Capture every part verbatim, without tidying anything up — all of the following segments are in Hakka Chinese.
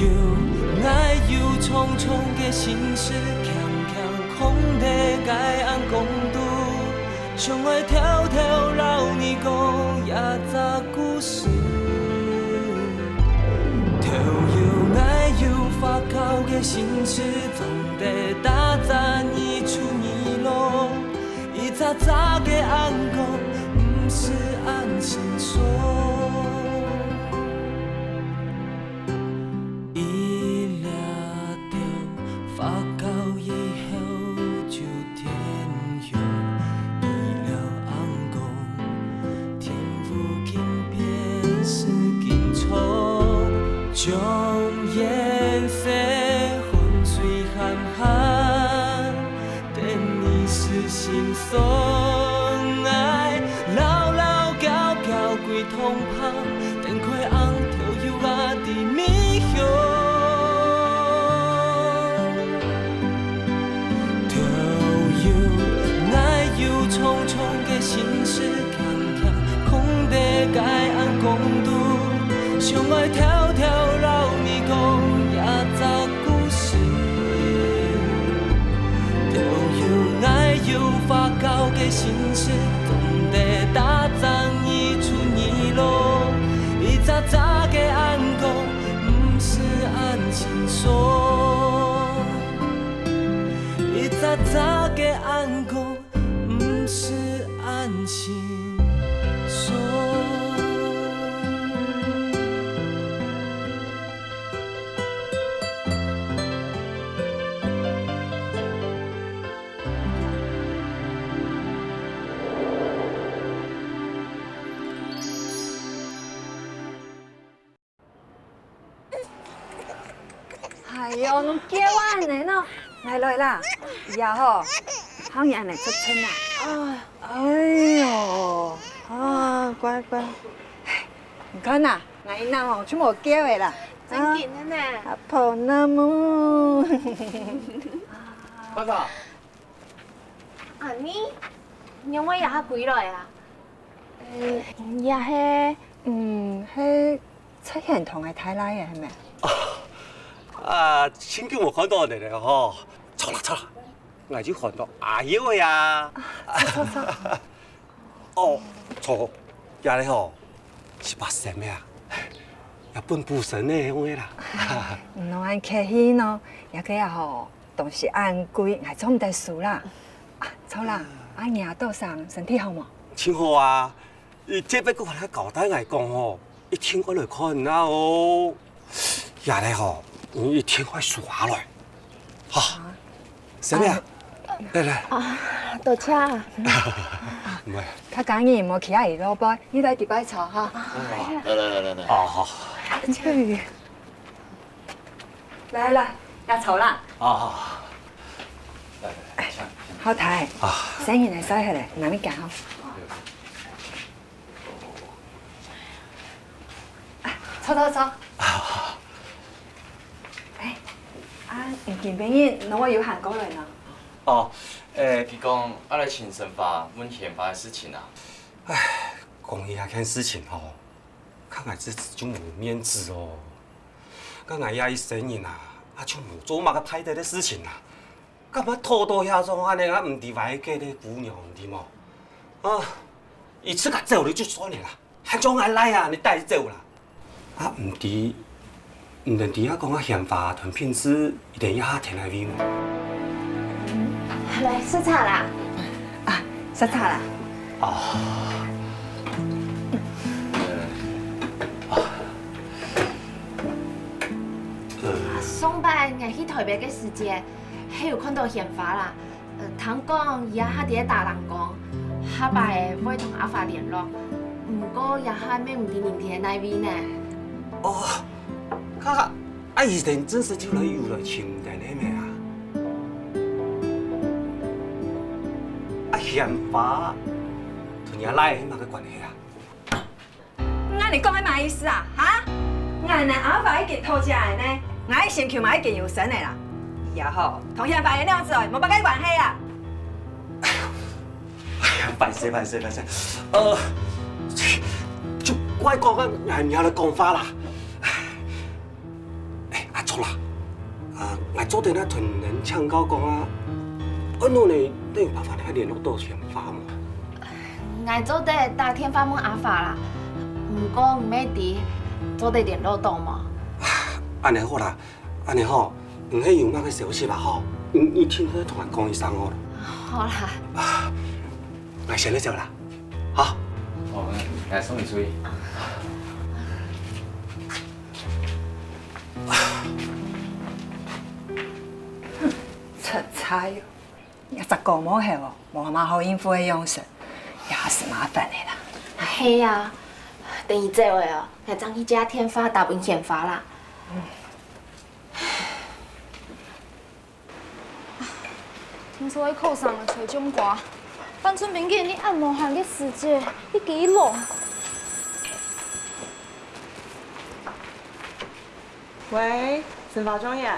𠊎有重重个心事，輕輕囥在該暗光肚，想愛偷偷摎你講這隻故事。都有𠊎有發酵个心事，總得打發你出你路。 一隻隻个暗光，毋使恁清爽。一粒點發酵以後就天亮，一粒暗光，天父輕便是緊張，將顏色混水含含。 等你是心酸，愛牢牢交交歸同伴，等開紅豆油啊的米香。都有𠊎有重重个心事， 輕輕囥在該暗光肚，想愛偷偷摎你講這隻故事。都有𠊎有發酵个心事，總得打發你出你路。一隻隻个暗光，毋使恁清爽。一隻隻个暗光， 毋使恁清爽。哎喲，你噭啊恁呢喏！來來啦，這下吼，喊你恁呢出陣啊！哎喲，啊，乖乖，你看啊，𠊎這下吼就無噭了啦。真緊个呢。啊，好那麼。爸爸。啊，你，你仰會這下歸來啊？ 呃，這係，嗯，係在天堂个大倈仔，係無？啊，真久無看著你了吼。著啦，著啦，𠊎就喊到阿友仔啊。啊，著，著，著。哦，著，這个吼，係八仙个啊，也分補身个用个啦。毋好恁客氣喏，這个啊吼， 東西恁貴，𠊎做毋得收啦。啊，著啦，啊，你兜儕身體好無？真好啊！佢這擺還來交代𠊎講吼，一定愛來看啊哦。這个吼，你一定愛收下來。哈，小妹啊，來來。啊，多謝啊。毋會。較緊你莫徛在路背，你來這擺坐哈。來來來來來。哦，好。 來來，來坐啦。啊，好，好，好。來來來，請，請。好，太，啊，細人仔睡忒咧，拿你尞吼。啊，坐坐坐。啊，好，好。哎，啊，你今晡日哪會有閒過來呢？哦，誒，佢講愛來尋神父問顯發个事情啊。唉，講起這件事情吼， 看𠊎自家就無面子哦。該𠊎這一生人啊，啊就無做麼个敗德个事情啊，敢會討著這種恁呢啊毋知壞格个姑娘，你知無？啊，佢自家走了就算了啦，還將𠊎倈仔恁呢帶走啦。啊，毋知，毋知你啊講啊顯發同品志 一定愛下田來喂無？來，食茶啦。啊，食茶啦。啊。啊。呃。上擺𠊎去臺北个時節，係有看著顯發啦。呃，聽講佢這下在打零工，下擺會同阿發聯絡。毋過這下乜毋知人在哪位呢。哦， 哈哈，啊，佢等真實就來有來尋等个咩啊？啊，顯發同若倈係麼个關係啊？𠊎恁呢講係麼个意思啊？哈？𠊎恁呢阿發已經討食了呢，𠊎个心臼嘛已經有身了啦。佢啊吼，同顯發个兩子哦，無麼个關係啊。 哎呀，敗勢敗勢敗勢，呃，就，就怪講啊，𠊎毋曉來講話啦。哎，啊，著啦，啊，𠊎做得來同人請教講啊，安到呢，等有辦法來聯絡到賢華無？𠊎做得打電話問阿華啦，毋過毋係知做得聯絡到無？恁呢好啦，恁呢吼，你係有麼个消息啊吼，你你盡快同𠊎講一聲哦。好啦。啊，𠊎先來走啦，好。哦，來送你出去。 出差哦，這隻高毛猴哦，無麼好應付个樣式，也係麻煩个啦。係啊，等佢走了哦，𠊎正去接電話打分賢華啦。 聽說該考生个吹獎歌，范春明竟然恁無閒个時節去記錄。喂，沈華狀元。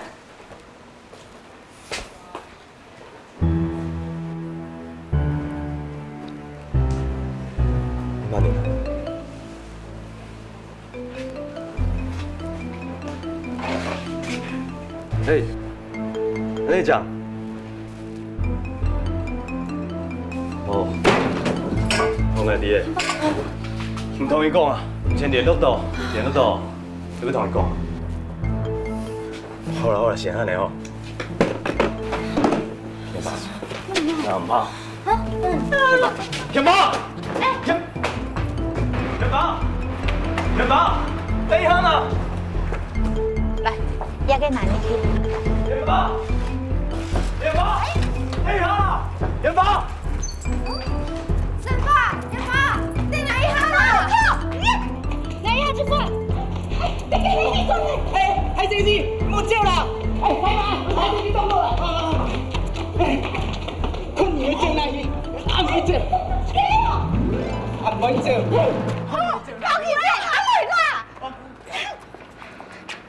慢點。 嘿，你講。哦，我愛你个。毋同你講啊，以前聯絡到，聯絡到，就會同你講。好啦好啦，先恁呢吼。 賢華，賢華，賢華，賢，賢華，賢華，等一下啦！來，這個拿你去。賢華，賢華，等一下啦！賢華！賢華，賢華，等一下啦！ 哎，哎，先生，莫走啦！哎，哎，哎，你等我啦！哎，看你會走哪去？啊，莫走！啊，莫走！好，放棄啦！阿雷啦！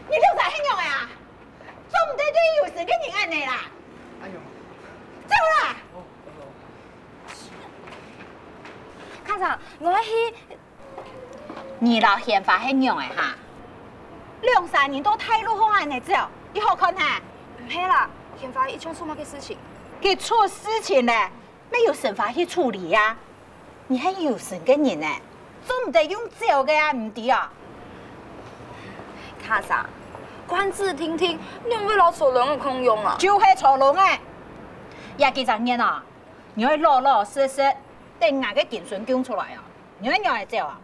你兩儕係仰仔啊？做毋得對有身个人恁呢啦！哎喲！走啦！卡桑，𠊎愛去 你摎賢華係仰仔哈？兩儕人到大路項恁呢走，有好看哈？毋係啦，賢華一定出麼个事情。佢出事情了，乜由沈華去處理啊！你係有身个人呢，做毋得用走个啊，毋知哦？卡桑，官字亭亭，仰會摎坐龍仔共樣啊？就係坐龍仔！這幾隻月啊，你愛老老實實，等𠊎个金孫降出來啊！ 你愛仰仔走啊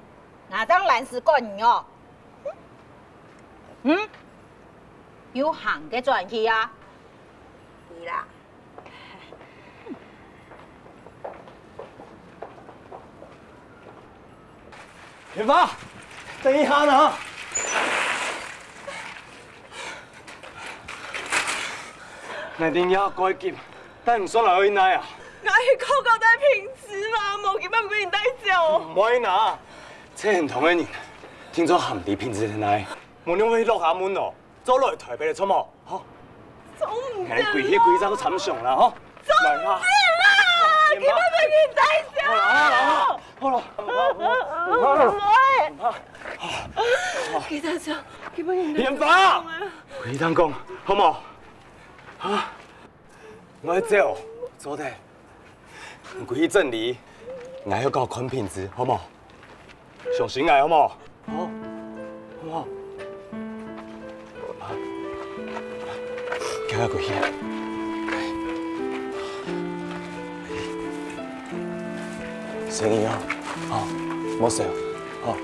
？𠊎正懶尸管你哦！嗯？有閒个轉去啊！係啦。賢華，等一下啦！𠊎等也過去，但毋算來愛耐啊！𠊎係靠交代品質嘛，無佢乜毋分人帶走。毋會啦！ 這現場个人，聽說還毋知品質在哪，無人會落下門哦，做來台北个錯無？吼！做毋得啦！𠊎跪去跪早參詳啦，吼！做毋得啦！佢乜分人帶走！好啦，好啦，好啦，好啦，好啦，好啦，佢帶走，佢分人帶走。賢華，我同你講，好無？啊，𠊎愛走，做得。 你歸去整理，𠊎愛搞看品質，好無？相信𠊎，好無？好，好無？行啊，歸去。細義哦，好，莫笑，好。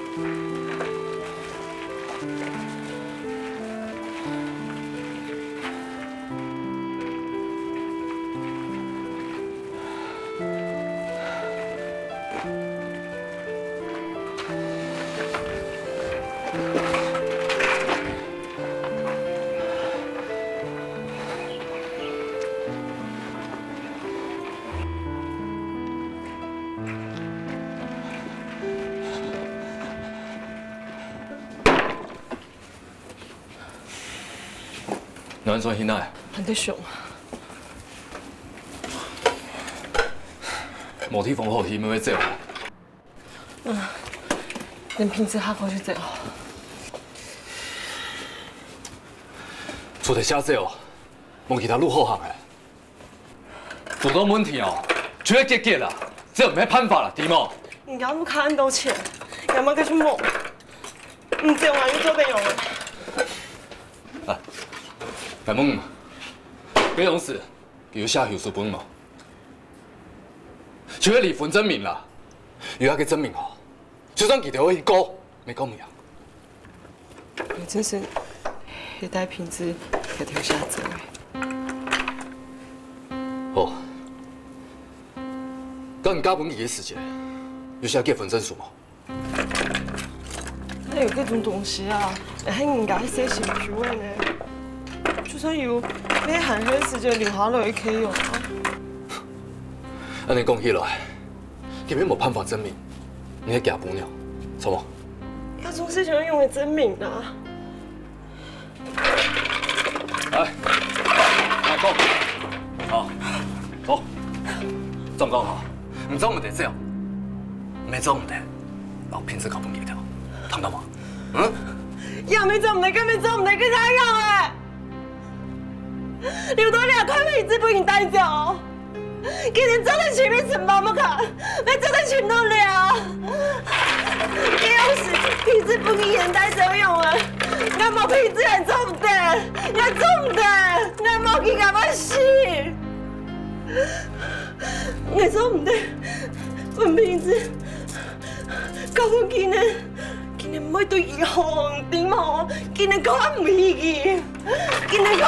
你安怎去哪？還在想。無地方好去，乜愛走。嗯，等品質較好就走。做得下手哦，無其他路好行欸。做到問題哦，就愛解決啦，這毋係辦法啦，知無？人家屋下恁多錢，人家該就無，毋走啊，又做得用啊。來，來問你，該張紙，佢有寫休書分你無？就係離婚證明啦，有一個證明哦，就算佢兜愛告，也告毋贏。 你真係係帶品質該條下走欸。好，該你嫁分佢个時節，有寫結婚證書無？哪有這種東西啊？係人家係寫信書个呢。就算有，也還係時節留下來个用啊。恁樣講起來，根本無辦法證明你係厥餔娘，著無？該種事情愛仰仔證明啊？ 來，來講。好，好。做毋做好？你做毋得走，你做毋得，摎品質交分佢兜，聽著無？嗯？也毋係做毋得，根本做毋得，該仰仔？留到這，看品質分人帶走。 今日做得尋一尋無？無看，愛做得尋到了。這樣時，品質分佢現在怎樣啊？𠊎無品質，𠊎做毋得，𠊎做毋得，𠊎無佢，𠊎會死。𠊎做毋得，分品質，交分佢呢，佢呢毋會對佢好，知無？佢呢看毋起佢。 今日講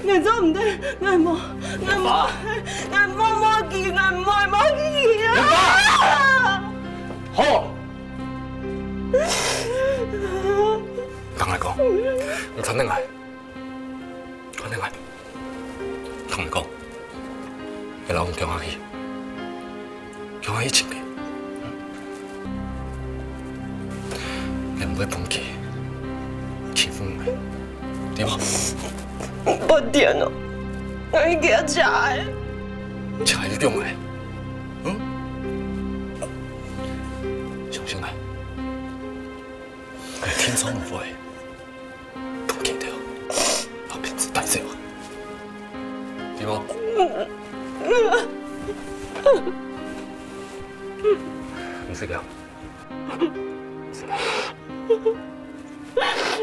你，𠊎做毋得，𠊎無，𠊎無，爸。𠊎無無佢，𠊎無無佢啊！爸。好。同𠊎講，你聽等𠊎。 看等𠊎，同你講，𠊎摎你共下去，共下去尋佢。𠊎毋會分佢欺負你，知無？八點了，𠊎一定愛食欸。食有用欸，嗯？相信𠊎，𠊎定著毋會。 分佢兜，摎品質帶走，知無？你食藥。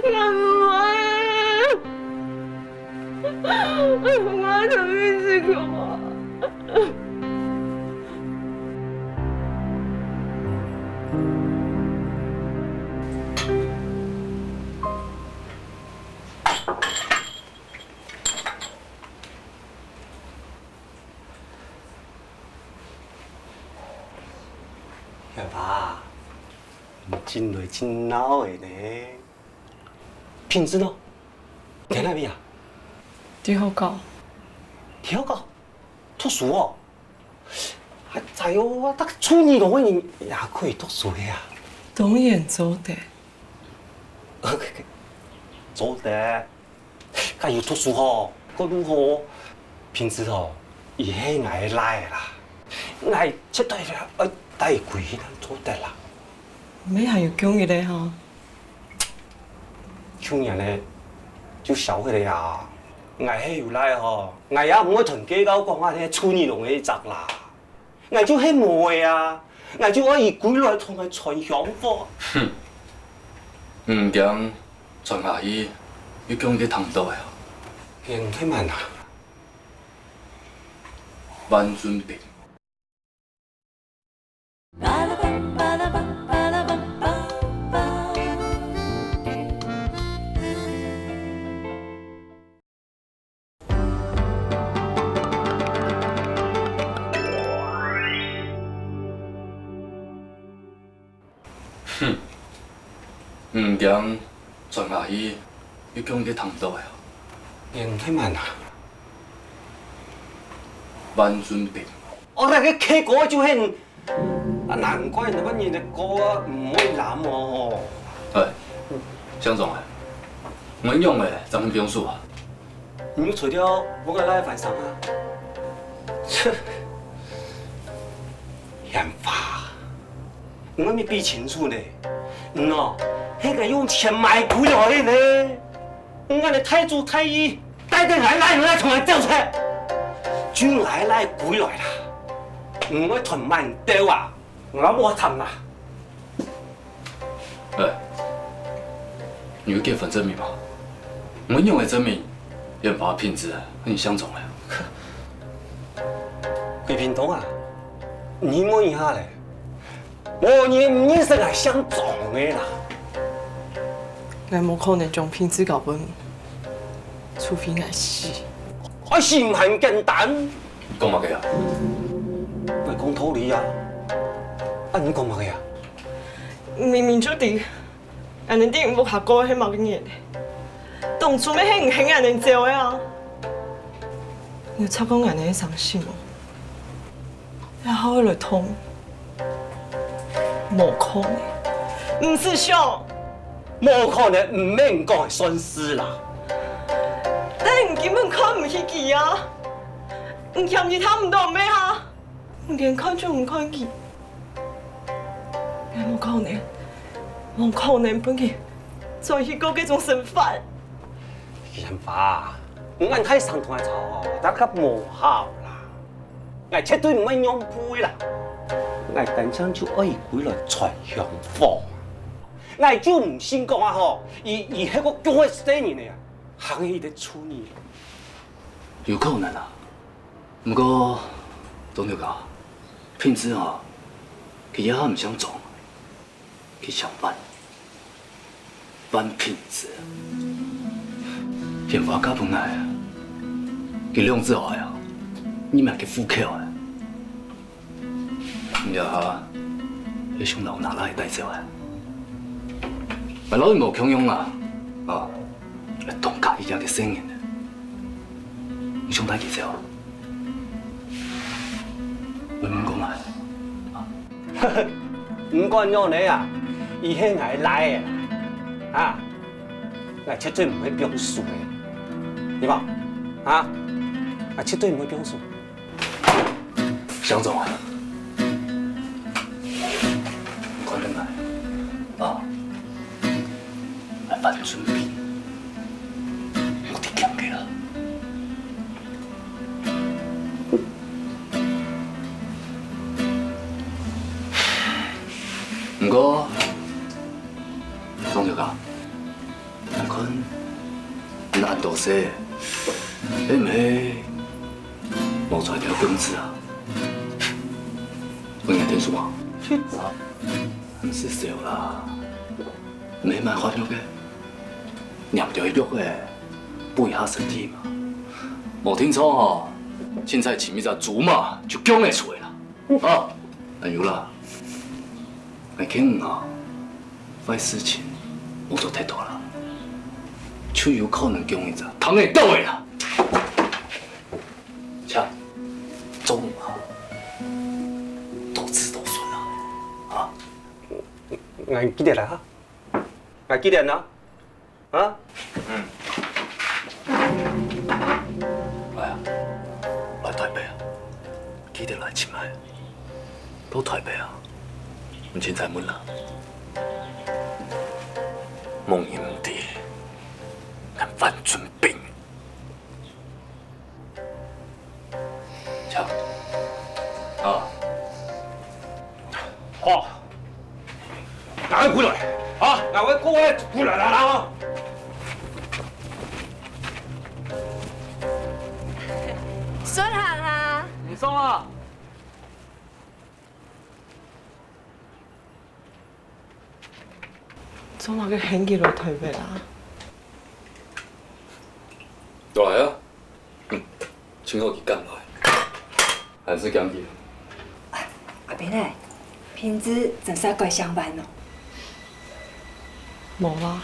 𠊎毋愛，𠊎同你食藥啊。 阿爸，你真來真鬧个呢。品質呢？在哪位啊？在學校。在學校？讀書哦？哎呀喲，逐个初二个人也可以讀書个啊？當然做得。做得。 該有讀書吼，過路好，品質吼，佢係𠊎个倈仔啦。𠊎絕對愛帶佢去做得啦。毋係還有降一个吼？舊年呢，就消忒了啊。𠊎係有倈仔吼，𠊎也毋會同佢講啊，該初二郎个一隻啦。 𠊎就係無个啊，𠊎就愛佢歸來同𠊎傳香火。哼，你毋驚傳下去，又降一个聽著个啊？驚係麼人啊？范俊斌。 哼，毋驚傳下去，又降一个聽著个啊？驚係麼人啊？范俊斌。哦，該个K哥就係 啊，難怪你恁樣个歌啊，毋會藍哦。哎，向總啊，你仰仔正毋放手啊？你又除掉分𠊎倈仔還生啊？切，賢華，你還吂比清楚呢。你哦，係𠊎用錢買歸來个呢。𠊎个大主大意，帶等𠊎倈仔同𠊎走忒，就𠊎倈歸來啦，毋會斷饅頭啊，𠊎無慘啦。哎，你有結婚證明嗎？你用个證明，也無憑證，你姓莊个。桂屏東啊，你問一下咧。 無人毋認識𠊎姓莊个啦。𠊎無可能將品質交分你，除非𠊎死。𠊎死毋還簡單。講麼个啊？𠊎講道理啊。啊，你講麼个啊？明明就知，𠊎等在屋下過个係麼个日仔。當初乜係你喊𠊎等走个啊！你有察覺𠊎等个傷心無？ 然後來痛。無可能，毋使想。無可能毋免講个算數啦。但你根本看毋起佢啊！你嫌佢聽毋懂咩哈？你連看就毋看佢，你無可能，無可能分佢轉去過該種生活。蓮花，你恁大聲同𠊎吵，大家無效啦。 𠊎絕對毋會讓步个啦！𠊎單淨就愛佢歸來傳香火，𠊎就毋信講啊吼，佢佢係個降个衰人呢，還係一個處女。有可能啊，毋過，鍾小姐，品質吼，佢也毋姓莊。 佢姓范，范品質。蓮花嫁分𠊎啊，佢兩子哀啊，你乜佢戶口啊。你這下係想摎吾倈仔帶走啊？𠊎摎你無共樣啊，啊，當佮意這個細人仔，你想帶佢走啊？ 你毋講啊？毋管仰仔啊，佢係𠊎倈仔啊！啊，𠊎絕對毋會放手个，對無？啊，𠊎絕對毋會放手。姓莊啊，你看等𠊎啊！ 來，范俊斌，莫得驚佢啦。毋過，鍾小姐，𠊎看你恁多歲，係毋係無揣著工資啊？分𠊎𢯭手啊？去找。毋使愁啦。 你買化藥个，黏兜藥仔，補一下身體嘛。無定著吼，凊彩尋一隻豬嫲就降得出來啦。啊，還有啦，𠊎勸你啊，壞事情莫做忒多啦，就有可能降一隻蟲仔著个啦。切，做人啊，多子多孫啊，啊！𠊎記得啦。 𠊎記得啊，啊？嗯。來啊，來台北啊，記得來尋𠊎。到台北啊，毋清採問啦。無人毋知，𠊎范俊斌。 請。啊。好。𠊎會歸來，啊，𠊎會過來歸來啦，啊。順行啊。毋爽啊。 做麼个喊佢來台北啊？來啊，嗯，盡好佢敢來，還係驚佢。阿斌仔，品質真係改姓范哦。無啊。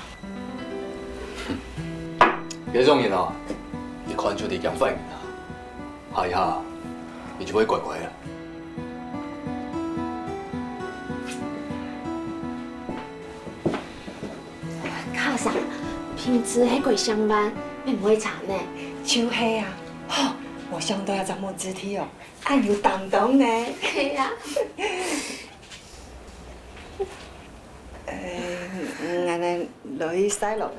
這種人啊，一看就知驚壞人啊。 下一下，佢就會乖乖啊。卡桑，品質係改姓范，乜毋會差呢。就係啊，吼，無想到這隻母子體哦，恁有擔當呢。係啊。呃，𠊎來落去曬咯。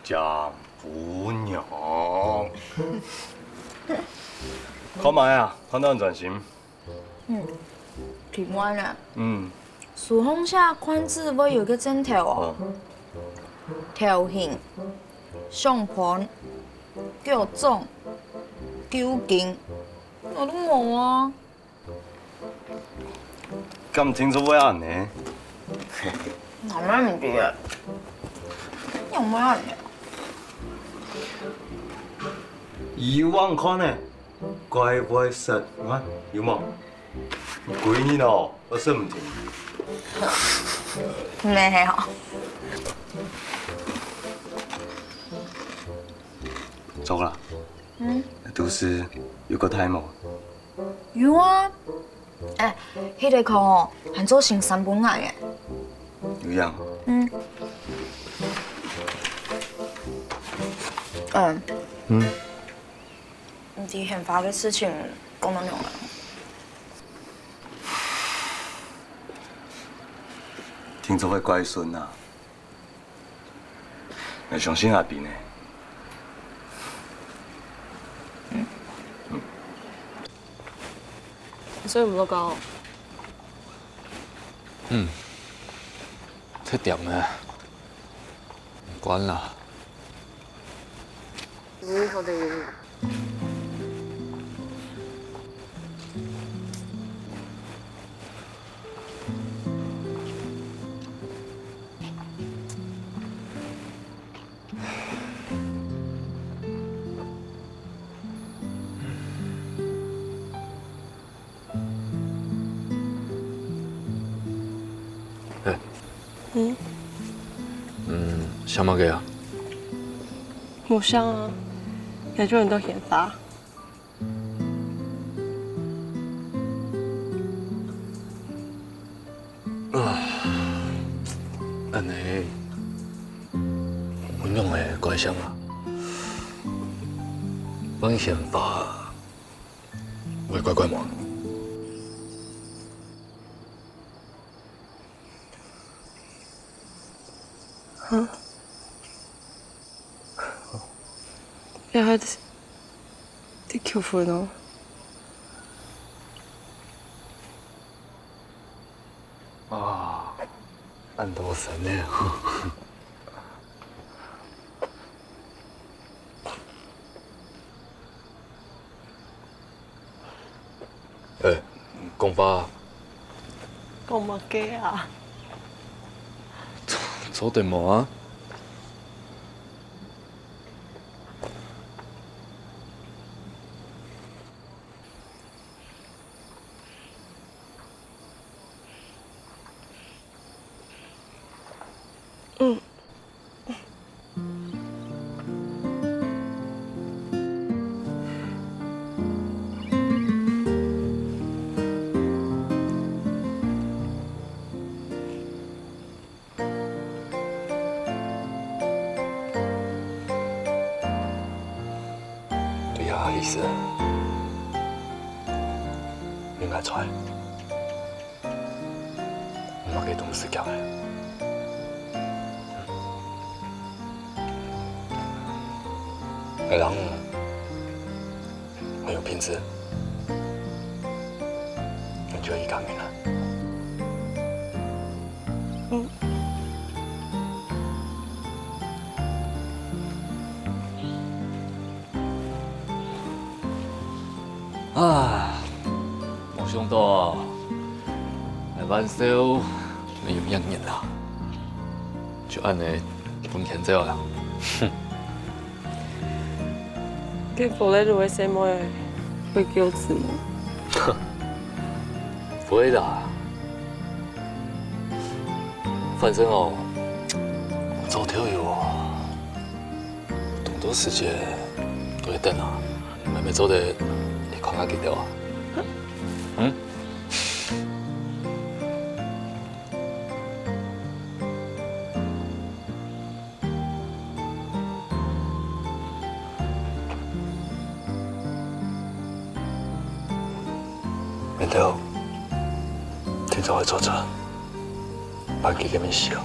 丈夫娘。看覓啊，看到恁專心。嗯，題目呢？嗯。書項寫款子會有个症頭哦。哦。頭型、上盤、腳掌、糾筋，𠊎都無啊。 敢聽說會恁呢？𠊎乜毋知啊，仰會恁呢？以往看呢，怪會食，你看有無？歸日哦，會食毋停。沒有。走啦。嗯。肚屎有夠大無？ 有啊。哎，該个空哦，還做成三分矮个。有影。嗯。嗯。嗯。你知獻花个事情講到仰啊？聽說會怪孫啊。 𠊎相信阿斌呢。所以毋落講。嗯，忒甜了，毋管啦。 哎。嗯？嗯，想麼个啊？無想啊，也就你到現在。 啊，恁呢，仰會怪相啊？放獻花會怪怪無？ 哈？這下在，在求婚哦？啊，恁多神呢。 哎，講話。講麼个啊？做，做得無啊？ 嗯。對啊，意思，你愛出來。 毋好給同事講了。哎，人很有品質，你就一個人啊。嗯。 啊，無想到，𠊎萬壽乜有一日啊，就恁呢分牽走啊。該佛來路个細妹會救子無？不會啦，反正哦，早就有哦。 當多時節都會等啊，妹妹做得你看下佢兜啊。嗯？明仔載，天早愛做船，班機个面試哦。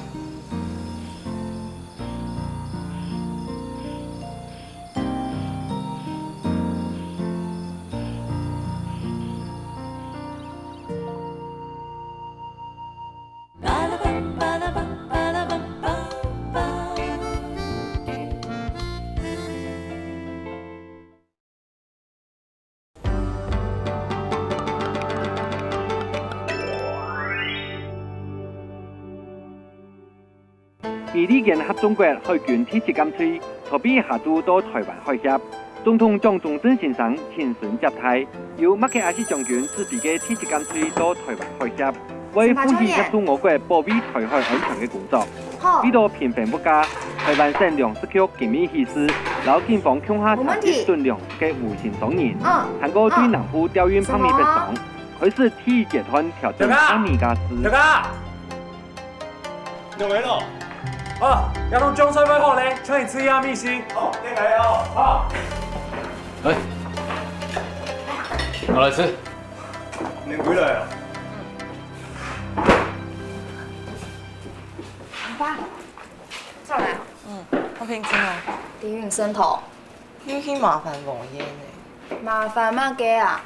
美利堅合眾國海軍第七艦隊籌備下晝到臺灣海峽，總統蔣中正先生親身接待，由麥肯阿瑟將軍指揮个第七艦隊到臺灣海峽，為負責協助我國保衛臺海安全个工作。好，為著平衡物價，臺灣省糧食局今晡日起，摎警方共下查緝囤糧食个無薪商人，嗯，還過對南部調運白米北上，開始第一階段調整白米價數。大哥！ 兩位咯。啊，這兜醬菜買好咧，請你試一下味緒。哦，恁仔哦，好。來，拿來食。恁貴咧啊。阿爸，走來。嗯，我平靜哦。李雲生頭。你去麻煩王爺呢？麻煩麼个啊？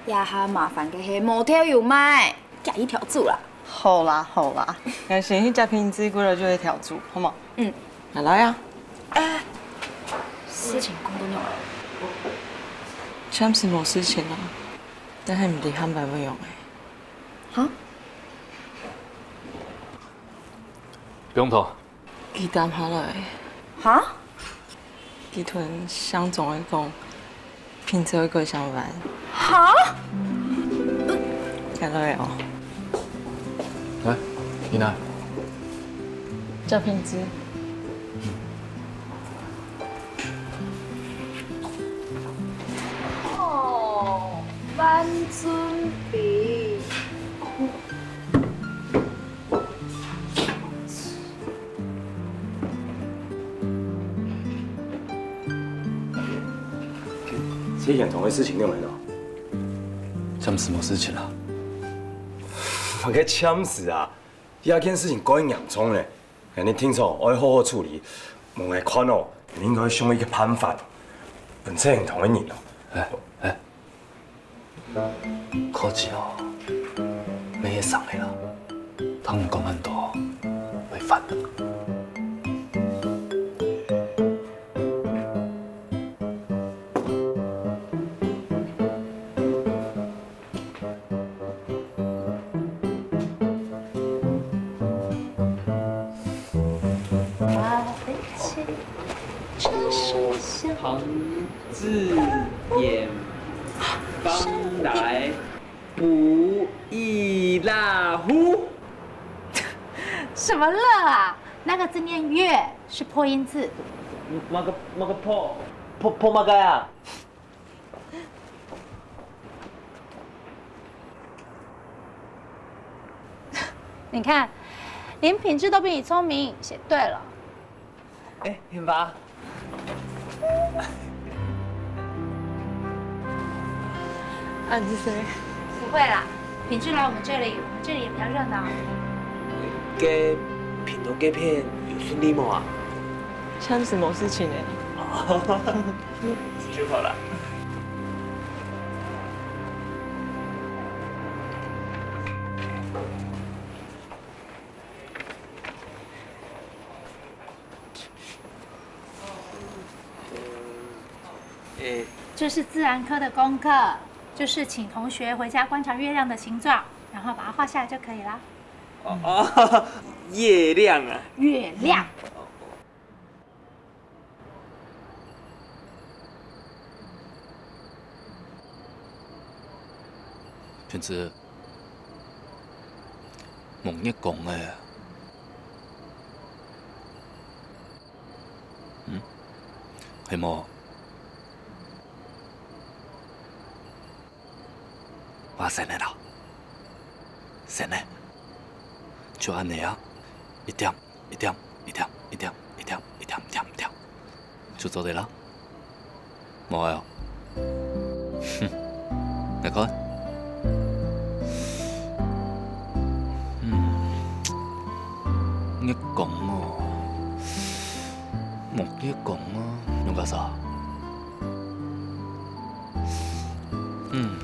這下麻煩个係無豆油賣。 加一條煮啦。好啦，好啦，𠊎先去接品質，過來就會調煮，好無？嗯。來啊。事情講到哪啊？暫時無事情啊，但係毋知下擺會仰仔。哈？不用拖。 佢擔下來。哈？佢同鄉長仔講，品質會改善。哈？看到未哦？來，你拿。叫品質。哦，慢準備。 這嚴重个事情仰仔呢？暫時無事情啊。麼个暫時啊？這件事情蓋嚴重咧，𠊎等定著愛好好處理。無𠊎看哦，你應該想一個辦法，分清楚个人哦。哎，哎， 可惜哦，無得商量啦，聽你講恁多，會煩。自遠方來， 捕魚啦呼。什麼樂啊？那個字念樂，是破音字。麼个，麼个破，破，破麼个啊？你看，連品質都比你聰明，寫對了。 哎，天發。啊，你是誰？不會啦，品質來我們這裡，我們這裡也比較熱鬧。該屏東該片有順利無啊？暫時無事情欸。就好啦。 欸，這是自然科的功課，就是請同學回家觀察月亮的形狀，然後把它畫下來就可以啦。哦，哦，月亮啊。月亮。 品質，無月光欸。嗯？係無？畫線仔囉，線仔，就恁仔啊，一點。 一點，一點，一點，一點，一點，一點，一點，就做得了。無愛哦。哼，來看。月光哦，木月光哦，仰結煞？嗯。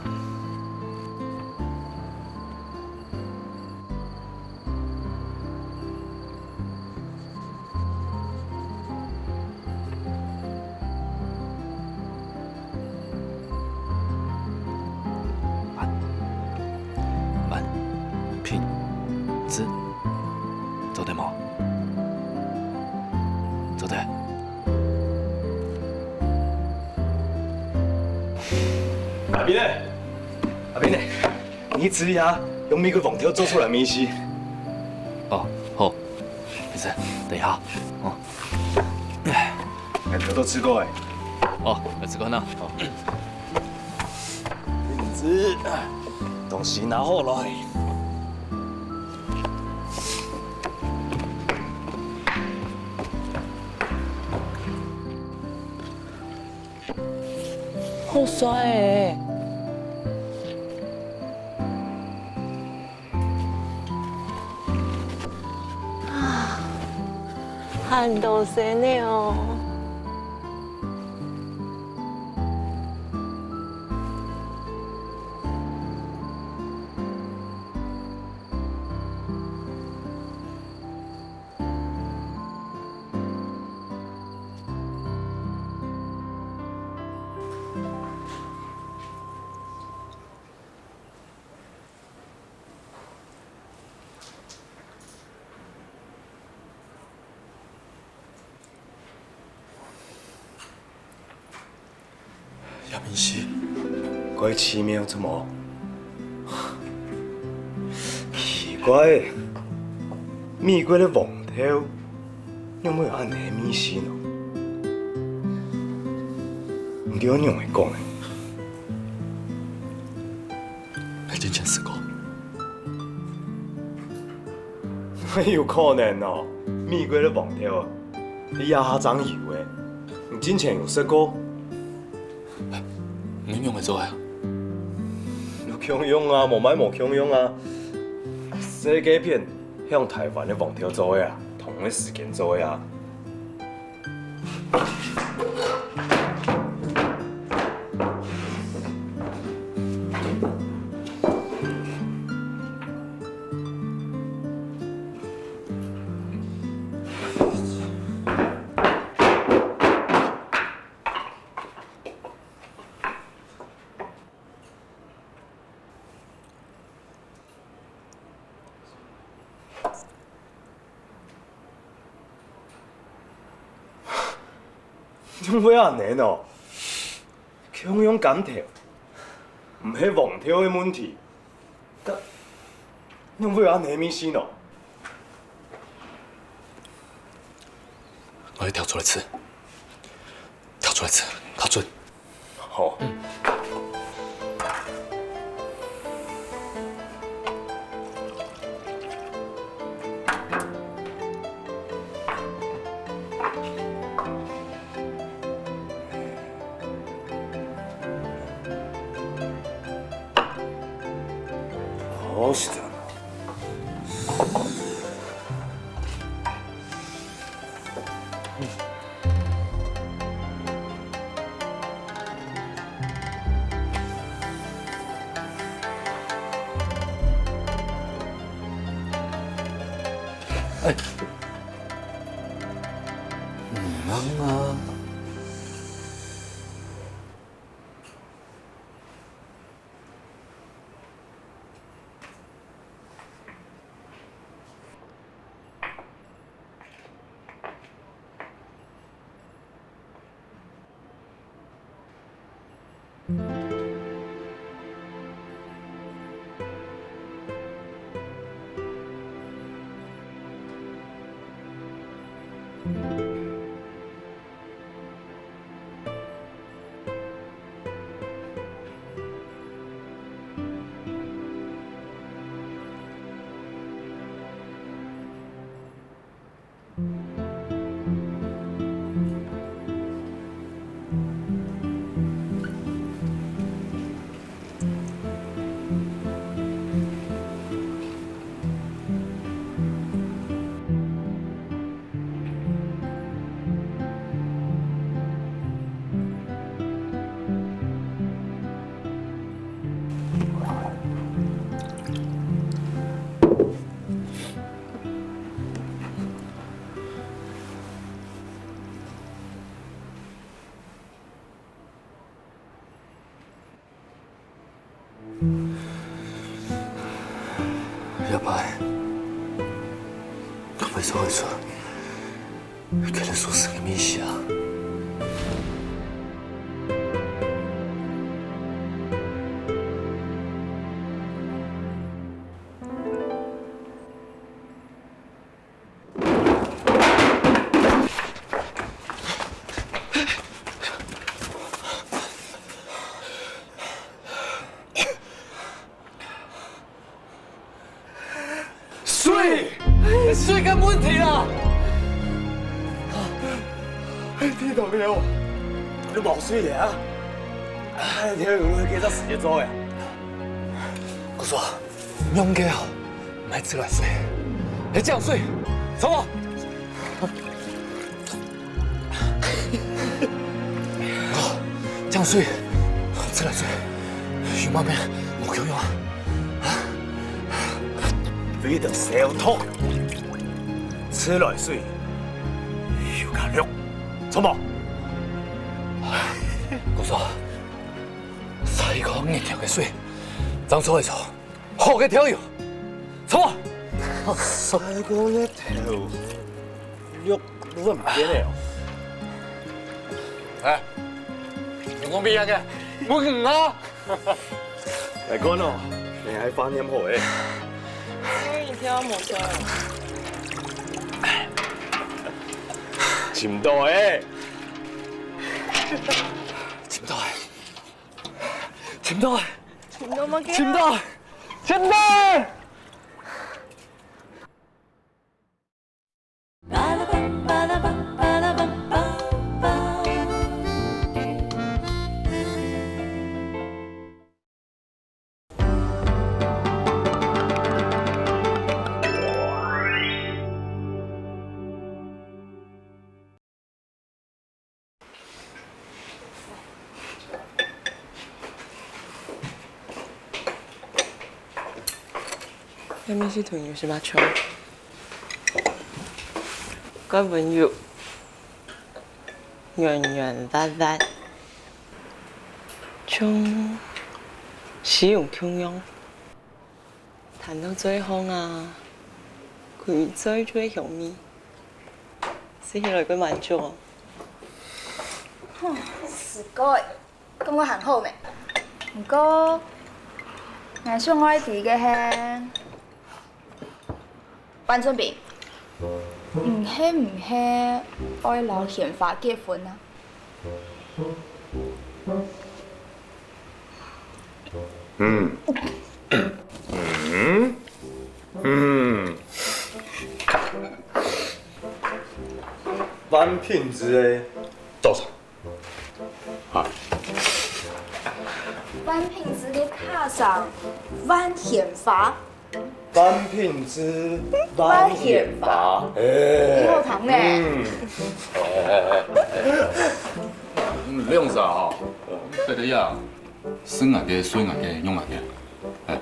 慢，慢，平，直。 做得無？做得。阿斌呢？阿斌呢？你試一下，用美國黃豆做出來个麵食。哦，好。醫生，等一下。哦。哎，頭都試過欸。哦，來試看啊。好。 林子，東西拿好來。好帥欸！啊，還多水呢哦。 這麵食，蓋奇妙，著無？奇怪，美國个黃豆，仰會有恁呢个味緒呢？毋知愛仰會講呢？ 還真正食過。哪有可能哦？美國个黃豆啊，這下正有欸。你進前有食過？你仰會做个啊？有共樣啊，無麼个無共樣啊。世界片係用臺灣个黃豆做个啊，同个時間做个啊。 仰會恁呢哦？共樣柑頭，毋係黃豆个問題，該仰會有恁呢味緒呢？𠊎愛挑出來食。 挑出來食，較準。好。嗯。好，是這樣。 哎，毋忙啊。做得出，佢兜所生个物事啊。 水，水个問題啦！天堂个哦，你無水了啊？哎，天有幾多時間做呀？我說，用个哦，買自來水，係井水，知無？ 哦，井水，自來水，有麼个無共樣啊？為了消毒，自來水有加氯，著無？我說，採過日頭个水，正做得出好个調油，著無？採過日頭，氯，氯毋見了。哎，有講乜个？問啊！來看哦，你還發念好誒。哎，你聽我無錯。尋到誒。尋到誒。 尋到，尋到麼个？尋到，尋到！該面試團有麼个像？該文有圓圓滑滑，像使用共樣。 談到最後啊，佢嘴就會香味，食起來會滿足哦。哼，係个，感覺還好咩？毋過，𠊎想愛知个係，范春平，你係毋係愛摎賢華結婚啊？ 嗯。嗯。嗯。范品質个多少？啊。范品質个卡上，范顯發。 范品質，范顯發。哎，你好聽呢。嗯。哎，哎，哎，哎，哎。嗯，恁樣子啊，吼。對對呀，食𠊎个，睡𠊎个，用𠊎个。哎，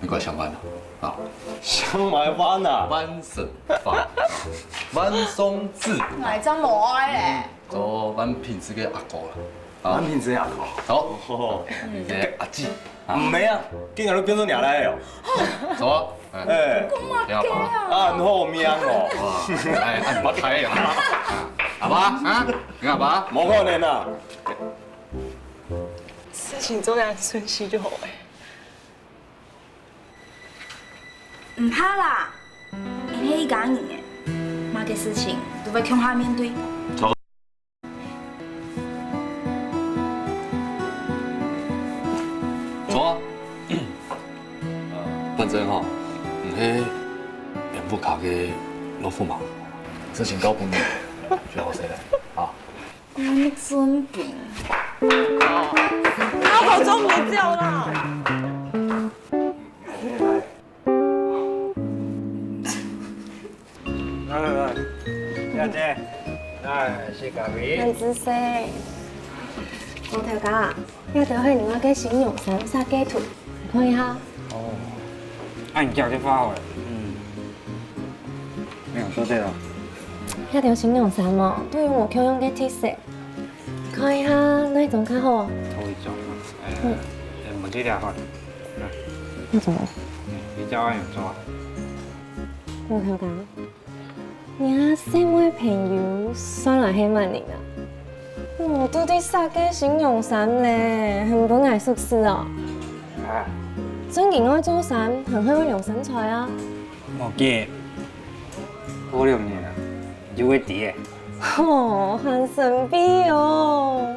你快想辦法啊。想辦法啊。范顯發，范松子。𠊎正無愛咧。 做范品質个阿哥啦。啊。范品質个阿哥。好。哦。范品質个阿姊。啊。毋係啊，今日都變做若倈哦。做啊。哎。哎。講麼个啊？啊，很好命哦。哇，哎，恁白開啊。阿爸，啊，你阿爸？無可能啊。事情做得恁順序就好欸。 毋怕啦，你係一家人欸，麼个事情都會共下面對。坐啊。呃，反正吼，你係𠊎屋下个老馥馬，事情交分你，就好勢了啊。 你真平。啊，好重，別叫啦。來來來，小姐，來，食咖啡。恁仔細。王頭家，這兜係另外个新娘衫設計圖，你看一下。哦，恁遽就畫好了。嗯。 沒有，說對了。這條新娘衫哦，都有無共樣个特色。看一下哪一種較好？頭一種啊，呃，嗯。呃，問題了哈。嗯。那怎麼？嗯，你叫我怎麼做啊？我看看。你个細妹朋友算來係麼人啊？嗯，都對煞个新娘衫咧，很分𠊎熟事哦。啊，正經愛做衫，很會量身材啊。無計，過兩年啊，就會知个。吼，還神秘哦。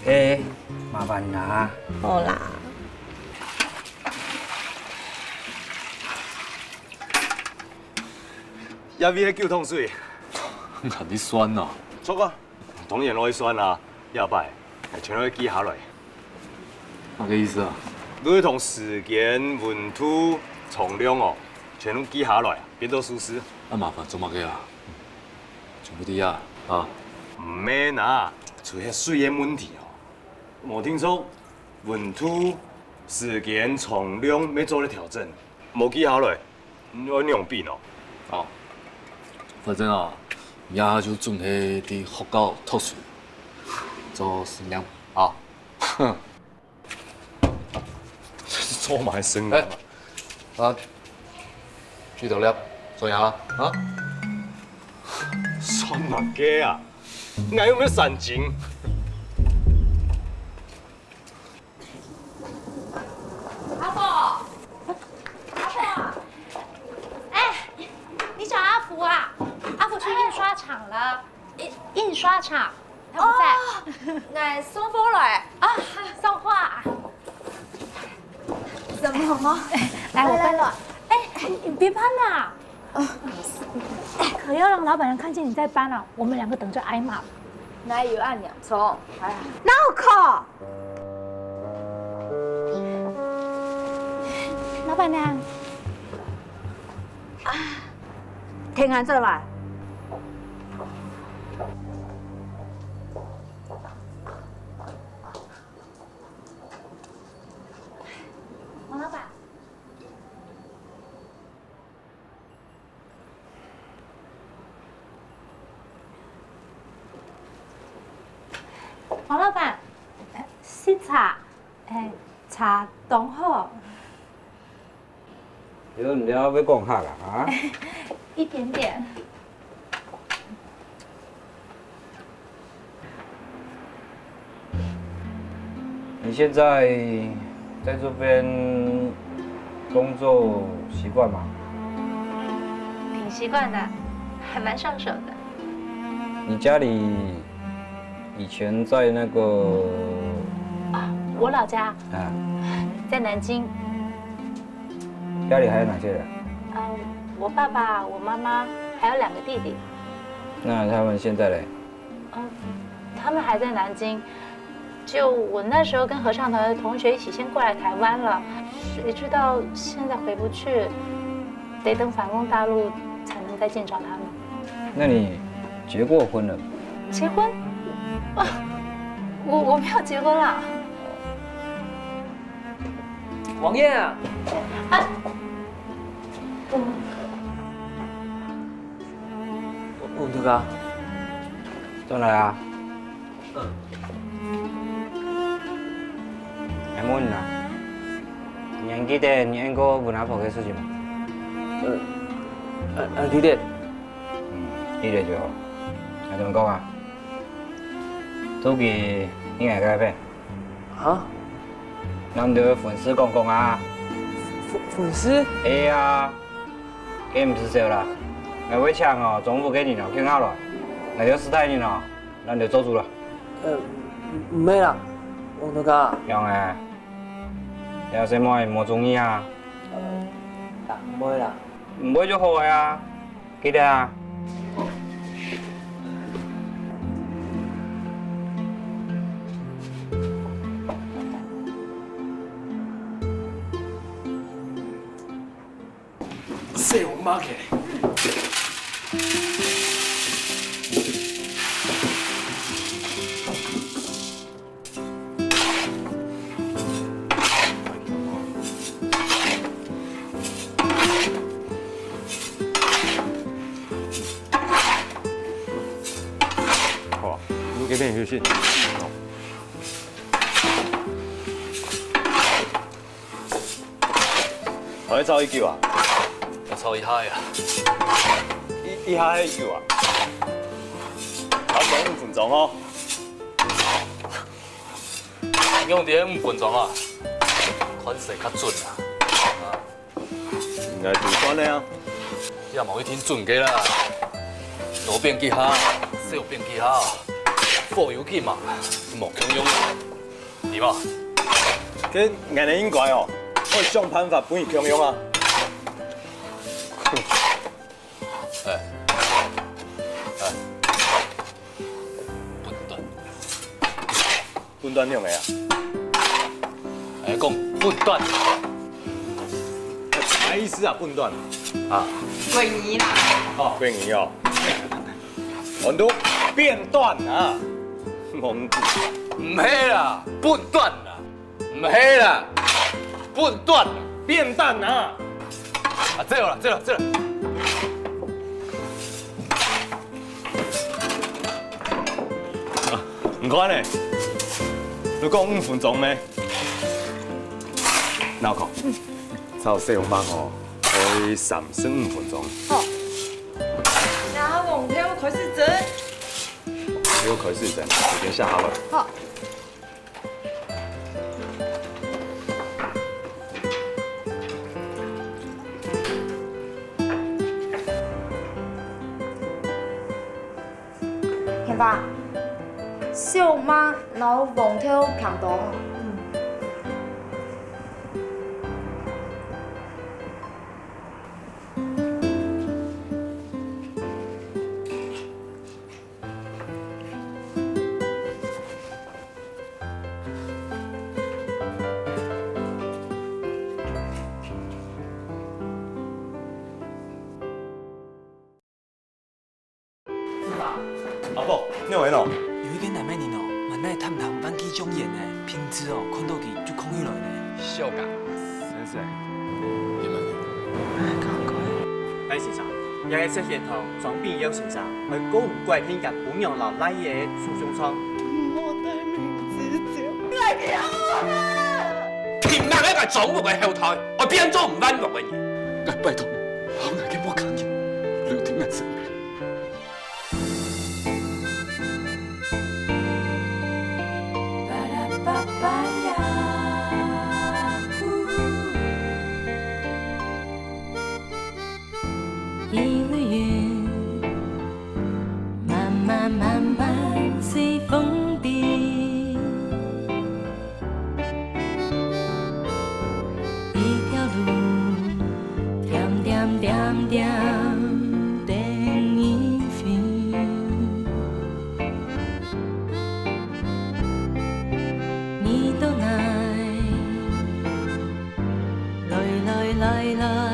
誒，麻煩啦。好啦。 這位係九桶水。喊你算哦。著啊，當然愛算啊，這擺全愛記下來。麼个意思啊？你愛同時間、溫度、重量哦，全部記下來，變做數字。啊，麻煩做麼个啊？全部知啊？啊？毋免啊，就係水个問題哦。無定著，溫度、時間、重量乜做得調整。 無記下來，你愛仰般哦？哦，反正啊，這下就準備在學校讀書，做實驗啊。做麼个聲啊？哎，啊，舉頭了，坐下啊。算麼个啊？𠊎又毋係神經。 阿寶，阿寶，哎，你找阿福啊？阿福去印刷廠了。印，印刷廠，他不在。哦，𠊎送貨來。啊，送貨啊。怎么了吗？来，我搬了。哎，你别搬啊！ 可要让老板娘看见你在搬啊，我们两个等着挨骂。哪有恁嚴重？哎呀，哪有可？老板娘，天安转来。王老板。 王老板，呃，食茶，哎，茶當好。有你了會講客啊？啊？一点点。 你现在在这边工作习惯吗？挺习惯的，还蛮上手的。你家里以前在那个……啊，我老家啊，在南京。家里还有哪些人？嗯，我爸爸、我妈妈，还有两个弟弟。那他们现在嘞？ 嗯，他们还在南京。就我那时候跟合唱团的同学一起先过来台湾了，谁知道现在回不去，得等返工大陆才能再见着他们。那你结过婚了吗？结婚？啊，我，我没有结婚啦。王燕啊！啊， 王大哥。轉來啊。嗯。𠊎問你啊，你還記得你應過問阿婆个事情無？呃，呃，呃，記得。嗯，記得就好。𠊎同你講啊，做佢係𠊎个朋友。 哈？摎你兜个分事講講啊。分，分事？係啊，該毋使愁啦。𠊎會請哦，總務个人哦，共下來。𠊎兜四大人哦，摎你兜做主啦。呃，毋，毋係啦，王大哥。仰仔？這細妹無中意啊？呃，毋會啦。毋會就好个啊。 記得啊。細王八个。 好啊，你给点休息。好。好，你找一句啊。坐一下呀。一、一下還久啊？還無五分鐘哦。用點五分鐘啊，看誰較準啊。啊，應該就算了啊。也無一定準个啦，大變幾下，小變幾下，火有緊嘛，無共樣。 你嘛，該𠊎等應該哦，愛想辦法分佢共樣啊。哎，哎，分段。分段仰仔啊？哎，講分段。啥意思啊？分段啊？啊，過年啦。哦，過年哦。 安到變短啊！戇豬。毋係啦，分段啦，毋係啦，分段啦。變短啊！啊，這有啦，這有啦，這有啦。啊，你看呢，都講五分鐘咩？哪有講？ 炒小肉哦，愛三十五分鐘。好。那黃豆開始蒸。黃豆開始蒸，時間寫下來。好。天爸，小肉摎黃豆囥到。嗯。 阿寶，你有閒哦？有一個男仔人哦，滿哪探頭，萬幾種眼呢，平時哦，看到佢就囥起來呢。小剛。先生。哎，趕快。賴先生，這個石賢堂張炳耀先生，愛告你拐騙人家餔娘摎倈仔个訴訟狀。莫帶名字走。你來給我啊！憑麼个个總務个後台，愛變做毋萬惡个人？哎，拜託，好，𠊎个莫看見，留定𠊎生命。 一縷雲，慢慢慢慢隨風飛。 一條路，點點點點等你飛。你到哪？來來來來。